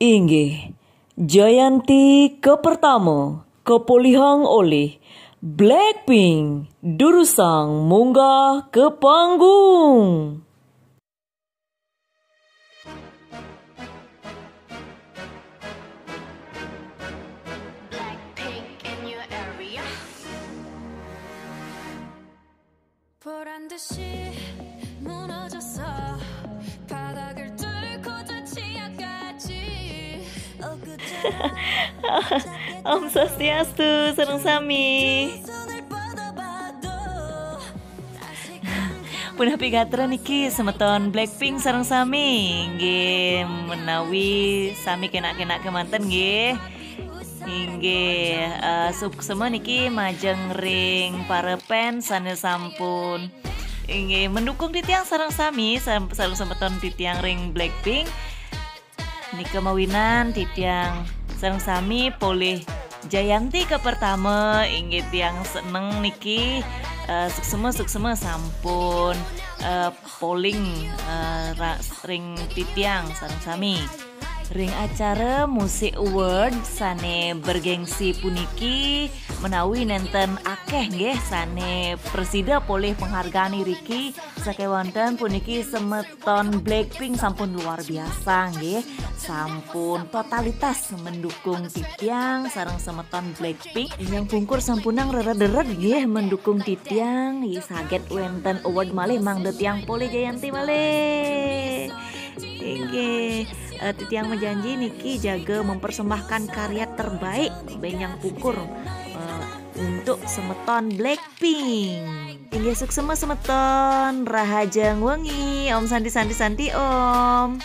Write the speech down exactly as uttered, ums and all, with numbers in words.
Inggih, Jayanti kapertama kapolihang olih Blackpink, durusang munggah ka panggung. Blackpink in your area. 보란 듯이 무너졌어. 바닥을 뚫고 저 지하까지. Om Swastiastu, sareng sami. 손을 뻗어봐도. Punapi gatra niki semeton Blackpink sareng sami. Nggih, menawi sami kenak-kenak kemanten nggih. Inggih, eh, suksema niki majeng ring para fans sane sampun inggih mendukung titiang sareng sami, sam- sareng semeton titiang ring Blackpink. Nika mawinan titiang sareng sami polih Jayanti kapertama, inggih tiang seneng niki, eh, suksema-suksema sampun, eh, polih, eh, ra- ring titiang sareng sami. Ring acara Music Award sane bergengsi puniki menawi nenten akeh nggih sane prasida polih penghargaan iriki sakewanten puniki semeton Blackpink sampun luar biasa nggih. Sampun totalitas mendukung titiang sareng semeton Blackpink. Ingkang pungkur sampunang rered-rered nggih mendukung titiang. Nggih, saget wenten award malih mangda tiang polih Jayanti malih. Inggih, eh, titiang majanji niki jaga mempersembahkan karya terbaik benjang pungkur, eh, untuk semeton Blackpink. Inggih suksema semeton, rahajeng wengi, Om Santi Santi Santi Om.